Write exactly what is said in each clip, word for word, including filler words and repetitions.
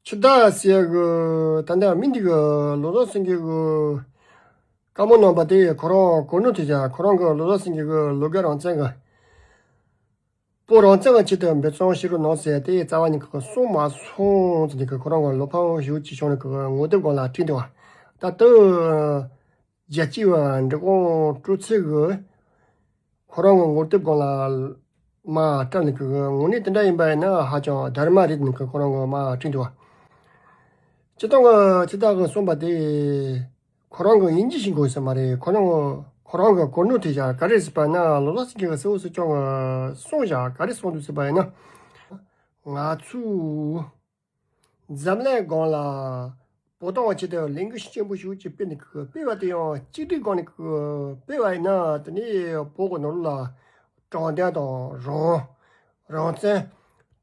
ཕྱི་ཟླ་ཟེར་གི་ད་ལྟ་མི་འདི་གི་བློ་བཟང་སེང་གེ་གི་བཀའ་མོལ་གནང་པ་དེ་ཁོ་རང་གོ་ནོར་ཐེབས་ཤག་ཁོ་རང་གི་བློ་བཟང་སེང་གེ་གི་ལོ་རྒན་རང་བཙན་གི་བོད་རང་བཙན་གི་ཆེད་དུ་འབད་བརྩོན་བྱེད་རོགས་གནང་ཟེར་དེ་རྩ་བ་ཉིད་ཀྱི་གསུངས་མ་སོང་ཟེར་ནས་ཁོ་རང་གི་བློ་ཕམ་ཞེ་པོ་ཅིག་བྱུང་ནས་ངོ་དེབ་སྒང་ལ་བྲིས་འདུག་བ། ད་ལྟ་རྒྱལ་སྤྱི་བ་འབྲི་གུང་སྤྲོ་ཚེ་གི་ཁོ་རང་གི་ངོ་དེབ་སྒང་ལ་མར་བཀྲམ་ནས་གི་དངོས་གནས་དེ་འདྲ་ཡིན་པ་ཡིན་ན་ཧ་ཅང་དར་མ་རེད་ནས་གི་ཁོ་རང་གི་མར་བྲིས་འདུག་བ། སྤྱིར་བཏང་གི་ཕྱི་ཟླ་གི་གསུངས་པ་དེ་ཁོ་རང་གི་དབྱིན་ཇི་ཤེས་དགོས་ས་མ་རེད། ཁོ་རང་གི་ཁོ་རང་གི་གོ་ནོར་ཐེབས་ཤག་ག་རེ་ཟེར་བ་ན་བློ་བཟང་སེང་གེ་གི་གསལ་བོ་གསལ་རྐྱང་གི་གསུངས་བཞག་ག་རེ་གསུངས་འདུག་ཟེར་བ་ཡིན་ན། ང་ཚོས་འཛམ་གླིང་སྒང་ལ་བོད་དོན་ཆེད་དུ་ལས་འགུལ་ཤུགས་ཆེན་པོ་ཞིག་ཅིག་སྤེལ་ནས་ཁུ་སྤེལ་བ་དེ་ཡང་གཅིག་སྒྲིལ་སྒང་ནས་ཁུ་སྤེལ་བ་ཡིན་ན་དེ་ནས་བོད་ཀྱི་ནང་ལོགས་ལ་དྲང་བདེན་དང་རང་རང་བཙན་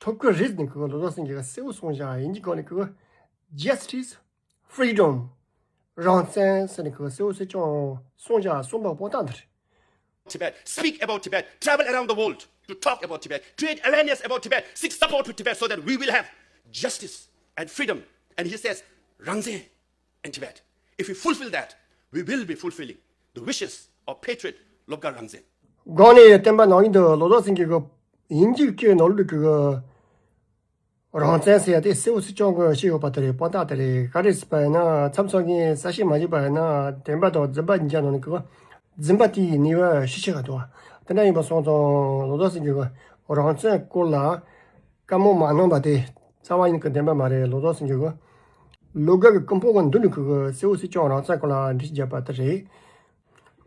ཐོབ་ཀྱི་རེད་ནས་ཁུ་བློ་བཟང་སེང་གེ་གསལ་བོ་གསུངས་བཞག་དབྱིན་ཇི་སྒང་ནས་ཁུ་Justice, Freedom, རང་བཙན་ཟེར་ནས་ཁུ་གསལ་བོ་གསལ་རྐྱང་གསུངས་བཞག་གསུངས་པ་དཔང་རྟགས་འདི་རེད། Tibet, speak about Tibet, travel around the world to talk about Tibet, create awareness about Tibet, seek support for Tibet so that we will have justice and freedom. And he says, Rangzen in Tibet. If we fulfill that, we will be fulfilling the wishes of patriot Lobgar Rangzen. སྒང་ནས་བསྟན་པ་ནང་བཞིན་དུ་བློ་བཟང་སེང་གེ་གི་དབྱིན་ཇིའི་སྐད་ནང་ལུགས་ཀྱི་རང་བཙན་ཟེར་ཡ་དེ་གསལ་བོ་གསལ་རྐྱང་གི་བཤད་ཡོད་པ་དེ་རེད། དཔང་རྟགས་དེ་རེད། ག་རེ་ཟེར་བ་ཡིན་ན་མཚམས་མཚམས་ངས་གསལ་བཤད་མ་བྱས་པ་ཡིན་ན་བདེན་པ་དང་རྫུན་པ་གཉིས་ཀ་ནང་ནས་གི་རྫུན་པ་དེའི་ནུས་པ་ཤུགས་ཆེ་ག་འདུག་དེ་འདྲ་ཡིན་པ་སོང་ཙང་བློ་བཟང་སེང་གེ་གི་རང་བཙན་སྐོར་ལ་བཀའ་མོལ་མ་གནང་པ་དེ་རྩ་བ་ཉིད་ཀྱི་བདེན་པ་མ་རེད། བློ་བཟང་སེང་གེ་གི་ལོ་རྒན་གི་ཀུན་སྤོང་གི་མདུན་ནས་གི་གསལ་བོ་གསལ་རྐྱང་རང་བཙན་སྐོར་ལ་འགྲེལ་བཤད་བརྒྱབ་པ་དེ་རེད།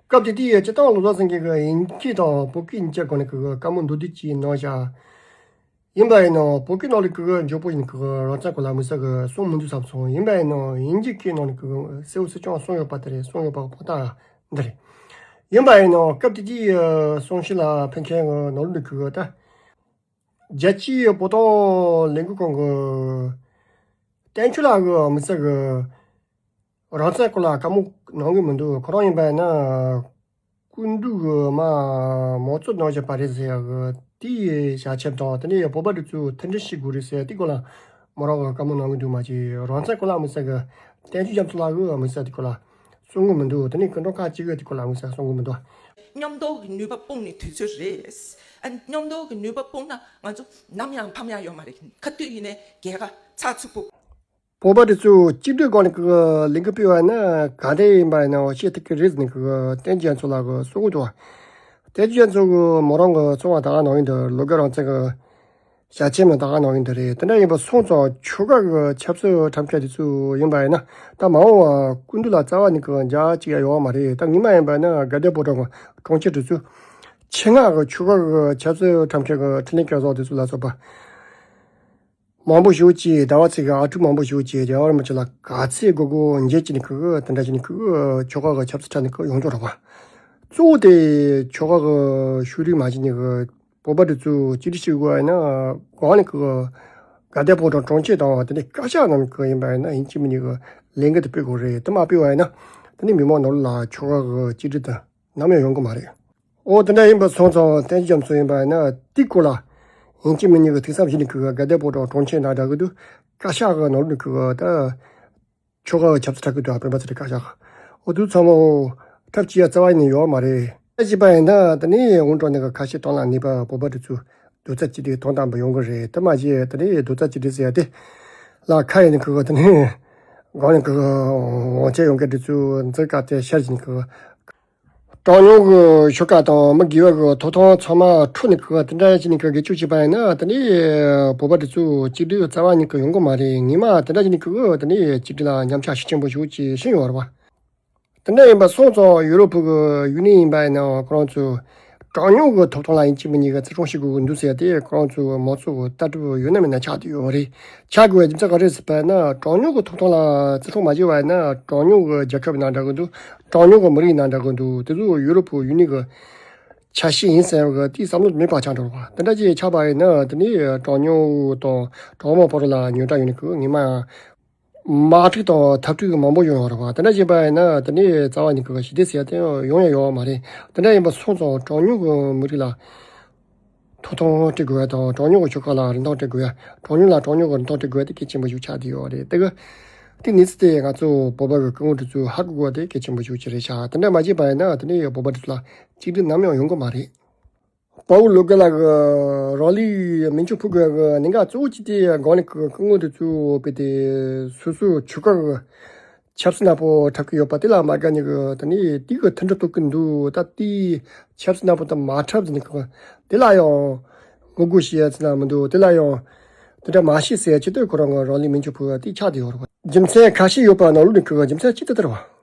སྐབས་དེ་དུས་སྤྱིར་བཏང་བློ་བཟང་སེང་གེ་གི་དབྱིན་སྐད་དང་བོད་སྐད་གཉིས་ཀའི་སྒང་ནས་གི་བཀའ་མོལ་མདོར་བསྡུས་ཅིག་གནང་བཞག་ཡིན་པ་ཡིན་ནའང་བོད་སྐད་ནང་ལ་གི་མགྱོགས་པོ་ཡིན་གི་རང་བཙན་སྐོར་ལ་དམིགས་བསལ་གི་གསུང་མི་འདུག་བསམ་སོང་། ཡིན་པ་ཡིན་ནའང་དབྱིན་ཇིའི་སྐད་ནང་ལ་གི་གསལ་བོ་གསལ་རྐྱང་གསུངས་ཡོད་པ་དེ་རེད། གསུངས་ཡོད་པ་གི་དཔང་རྟགས་འདི་རེད། ཡིན་པ་ཡིན་ནའང་སྐབས་དེ་དུས་གསུང་བཤད་ལ་ཕེབས་མཁན་གི་ནང་ལོགས་ལ་གི་ད་རྒྱལ་སྤྱིའི་བོད་དོན་ལས་འགུལ་ཁང་གི་བསྟན་ཆོས་ལགས་གི་དམིགས་བསལ་གི་རང་བཙན་སྐོར་ལ་བཀའ་མོལ་གནང་གི་མི་འདུག་ཁོ་རང་ཡིན་པ་ཡིན་ན་སྐུ་མདུན་གི་མ་མང་གཙོ་གནང་བཞག་པ་རེད་ཟེར་ཡ་གི་དེའི་བྱ་ཁྱབ་དང་དེ་ནས་བོད་པ་འདི་ཚོས་མཐུན་སྒྲིལ་བྱེད་དགོས་རེད་ཟེར་ཡ་དེ་སྐོར་ལ་མོ་རང་གི་བཀའ་མོལ་གནང་གི་འདུག་མ་གཞི་རང་བཙན་སྐོར་ལ་དམིགས་བསལ་གི་བསྟན་ཆོས་རྒྱ་མཚོ་ལགས་གི་དམིགས་བསལ་དེ་སྐོར་ལ་གསུང་གི་མི་འདུག་དེ་ནས་སྐུ་མགྲོན་ཁག་ཅིག་གི་དེ་སྐོར་ལ་དམིགས་བསལ་གསུང་གི་མི་འདུག་མཉམ་དུ་ནུས་པ་སྤུངས་ནས་དུས་ཚོད་རེད། ཨ་མཉམ་དུ་གི་ནུས་པ་སྤུངས་ན་ང་ཚོ་ནམ་ཡང་ཕམ་ཡ་ཡོད་མ་རེད། ག་དུས་ཡིན་ནའི་རྒྱལ་ཁ་ཚགས་ཚུད་པོ། བོད་པ་དེ་ཚོས་གཅིག་སྒྲིལ་སྒང་ནས་གི་ལས་འགུལ་སྤེལ་བ་ན་ག་འདྲ་ཡིན་པ་ཡིན་ནའང་བཤད་ཐུབ་ཀྱི་རེད་ཟེར་ནས་གི་བསྟན་ཆོས་རྒྱ་མཚོ་ལགས་གི་གསུང་གི་འདུག་བསྟན་ཆོས་རྒྱ་མཚོ་གི་མོ་རང་གི་གསུང་བ་ད་ག་ནང་བཞིན་དུ་ལོ་རྒན་རང་བཙན་གི་བྱ་ཁྱིམ་ནང་ད་ག་ནང་བཞིན་དུ་རེད། དེ་འདྲ་ཡིན་པ་སོང་ཙང་ཆོལ་ཁ་གི་ཆབ་སྲིད་ཁྲིམས་འགལ་དེ་ཚོ་ཡིན་པ་ཡིན་ན་ད་མ་འོངས་པ་སྐུ་མདུན་ལ་རྩ་བ་ནས་གི་འཇགས་ཅིག་ཡ་ཡོད་མ་རེད། ད་ངེས་མ་ཡིན་པ་ན་དགའ་ལྡན་ཕོ་བྲང་གི་གྲོང་ཁྱེར་དེ་ཚོ་ཆེད་མངགས་གི་ཆོལ་ཁ་གི་ཆབ་སྲིད་ཁྲིམས་འགལ་གི་འཕྲིན་ལས་སྐྱོན་བཟོ་དེ་ཚོ་ལ་སོགས་པ་མང་པོ་ཞིག་གིས་ཟླ་བ་ཚེ་གི་ཨ་ཕྲུག་མང་པོ་ཞིག་གིས་རྒྱལ་བ་རིན་པོ་ཆེ་ལ་ག་ཚད་དགོས་དགོས་འཇལ་གྱི་ནི་གི་དེ་འདྲ་བྱས་ནས་གི་ཆོལ་ཁ་གི་ཆབ་སྲིད་ཁྲིམས་ནས་གི་ཡོང་ཆོག་རོགས་པ། གཙོ་བོ་དེ་ཆོལ་ཁ་གི་ཤུགས་རིག་མ་བྱས་ནས་གི་བོད་པ་དེ་ཚོ་གཅིག་སྒྲིལ་བྱེད་དགོས་ཡིན་ན་གང་ནས་གི་དགའ་ལྡན་ཕོ་བྲང་གྲོང་ཁྱེར་དང་དེ་ནས་བཀའ་ཤག་ནང་གི་ཡིན་པ་ཡིན་ན་ཡིན་གཅིག་མིན་གཉིས་གི་ལས་འགུལ་དེ་སྤེལ་དགོས་རེད། དེ་མ་སྤེལ་བ་ཡིན་ན་དེ་ནས་མི་མང་ནང་ལ་ཆོལ་ཁ་གི་གཅིག་སྒྲིལ་དེ་ནམ་ཡང་ཡོང་གི་མ་རེད། འོ་དེ་འདྲ་ཡིན་པ་སོང་ཙང་བསྟན་ཆོས་རྒྱ་མཚོ་ཡིན་པ་ཡིན་ན་དེའི་སྐོར་ལ་ཡིན་གཅིག་མིན་གཉིས་ཀྱི་ཐུགས་བསམ་བཞེས་ནས་ཁུ་ག་དགའ་ལྡན་ཕོ་བྲང་གྲོང་ཁྱེར་ནང་འདྲ་གི་འདུག་བཀའ་ཤག་གི་ནང་ལོགས་ནས་ཁུ་ག་ད་ཆོལ་ཁ་གི་ཆབ་སྲིད་ཁྲིམས་འགལ་འདུག་བོད་པ་ཚོ་དེ་བཀའ་ཤག་འོ་དུས་ཚང་མ་འོ་ཐབས་ཅི་ཡ་རྩ་བ་ཡིན་ནས་ཡོད་མ་རེད། ཨ་ཅི་པ་ཡིན་ན་དེ་ནས་འོང་འགྲོ་ནས་གི་ཁ་ཤས་དོན་ལ་གནས་པ་བོད་པ་དེ་ཚོ་རྡོག་རྩ་གཅིག་སྒྲིལ་དོན་དམ་པ་ཡོང་གི་རེད། དེ་མ་གཞི་དེ་ནས་རྡོག་རྩ་གཅིག་སྒྲིལ་ཟེར་ཡ་དེ་ལ་ཁ་ཡིན་ནས་ཁུ་ག་དེ་ནས་གང་ནས་ཁུ་ག་འོང་ཆེ་ཡོང་གི་དེ་ཚོ་འཛིན་སྐབས་དེ་ཤར་བཞིན་ཁུ་ག་གྲངས་ཉུང་གི་ཤོག་ཁག་དང་མི་སྒེར་བ་གི་ཐོབ་ཐང་ཚང་མ་འཕྲོག་ནས་ཁུ་ག་དེ་འདྲ་བྱས་ནས་ཁུ་ག་སྒེར་གཅོད་བྱས་པ་ཡིན་ན་དེ་ནས་བོད་པ་དེ་ཚོ་གཅིག་སྒྲིལ་རྩ་བ་ཉིད་ཀྱི་ཡོང་གི་མ་རེད། ངེས་མ་དེ་འདྲ་བྱས་ནས་ཁུ་ག་དེ་ནས་གཅིག་སྒྲིལ་ལ་ཉམས་ཆག་ཤུགས་ཆེན་པོ་ཞིག་ཅིག་ཕྱིན་ཡོད་རེད་བ། དེ་འདྲ་ཡིན་པ་སོང་ཙང་ཡུ་རོབ་ཕུག་གི་ཡུལ་ནི་ཡིན་པ་ཡིན་ནའང་ཁོ་རང་ཚོ་གྲངས་ཉུང་གི་ཐོབ་ཐང་ལ་ཡིན་གཅིག་མིན་གཉིས་ཀྱི་བརྩི་སྲུང་བྱེད་དགོས་ཀྱི་འདུག་ཟེར་ཏེ་ཁོ་རང་ཚོ་མང་ཚོགས་ཀྱི་ལྟ་གྲུབ་ཡོད་ན་མེད་ན་ཆགས་བསྡད་ཡོད་རེད། ཆགས་དགོས་པའི་རྒྱུ་མཚན་ག་རེ་ཟེར་བ་ན་གྲངས་ཉུང་གི་ཐོབ་ཐང་ལ་བརྩི་སྲུང་མ་བྱས་པ་ཡིན་ན་གྲངས་ཉུང་གི་རྒྱལ་ཁབ་ཡིན་ན་འདྲ་གི་འདུག་གྲངས་ཉུང་གི་མི་རིགས་ཡིན་ན་འདྲ་གི་འདུག་དེ་ཚོ་ཡུ་རོབ་ཕུག་ཡུལ་ནི་གི་ཆ་ཤས་ཡིན་ཟེར་བ་གི་དེའི་བསམ་བློ་མེད་པ་ཆགས་འགྲོ་བ། དེ་འདྲ་ཅིག་ཆགས་པ་ཡིན་ན་དེ་ནི་གྲངས་ཉུང་དང་གྲངས་མང་བར་ལ་ཉེན་ཁ་ཡོད་ནི་གི་ངེས་མ་ཡང་དམག་འཁྲུག་དང་འཐབ་འཁྲུག་མང་པོ་ཡོང་ཡོད་རེད་བ། དེ་འདྲ་བྱས་པ་ཡིན་ན་དེ་ནས་རྩ་བ་ཉིད་ཀྱི་ཞི་བདེ་ཟེར་ཡ་དེ་ཡོང་ཡ་ཡོད་མ་རེད། དེ་འདྲ་ཡིན་པ་སོང་ཙང་གྲངས་ཉུང་གི་མི་རིགས་ལ་ ཐོབ་ཐང་སྤྲད་དགོས་ཡ་དང་གྲངས་ཉུང་གི་ཆོལ་ཁ་ལ་རིན་ཐང་སྤྲད་དགོས་ཡ། གྲངས་ཉུང་ལ་གྲངས་ཉུང་གི་རིན་ཐང་སྤྲད་དགོས་ཡ་དེ་གལ་ཆེན་པོ་ཞིག་ཆགས་བསྡད་ཡོད་རེད། དེ་གི་དེ་གནས་ཚུལ་དེ་ང་ཚོ་བོད་པ་གི་སྐུ་ངོ་དེ་ཚོས་ཧ་གོ་དགོས་པ་དེ་གལ་ཆེན་པོ་ཞིག་ཅིག་རེད་ཤག་དེ་འདྲ་མ་བྱས་པ་ཡིན་ན་དེ་ནས་བོད་པ་དེ་ཚོ་ལ་གཅིག་སྒྲིལ་ནམ་ཡང་ཡོང་གི་མ་རེད། དཔའ་བོ་བློ་དགའ་ལགས་ཀྱིས་རང་ལུས་མེ་མཆོད་ཕུལ་དགོས་ཀྱི་གནད་འགག་གཙོ་བོ་གཅིག་དེ་སྒང་ནས་ཀྱི་སྐུ་ངོ་དེ་ཚོས་བོད་དེ་སོ་སོའི་ཆོལ་ཁ་གི་ཆབ་སྲིད་ནག་པོ་འཁྲབ་ཀྱི་ཡོད་པ་དེ་ལ་མ་དགའ་ནས་ཀྱི་དེ་ནས་དེ་གི་མཐུན་སྒྲིལ་གཏོང་གི་འདུག་ད་དེ་ཆབ་སྲིད་ནག་པོ་དང་མ་འཁྲབ་ཟེར་ནས་ཀྱི་དེ་ལ་ཡང་ངོ་རྒོལ་བྱེད་ཡ་ཟེར་ན་མི་འདུག་དེ་ལ་ཡང་དེ་འདྲ་མ་བྱེད་ཟེར་ཡ་ཆེད་དུ་ཁོ་རང་གི་རང་ལུས་མེ་མཆོད་ཕུལ་བ་དེ་ཆགས་བསྡད་ཡོད་རེད་བ། རྒྱུ་མཚན་ཁ་ཤས་ཡོད་པ་ནང་ལོགས་ནས་ཀྱི་རྒྱུ་མཚན་གཅིག་དེ་ལྟར་བ།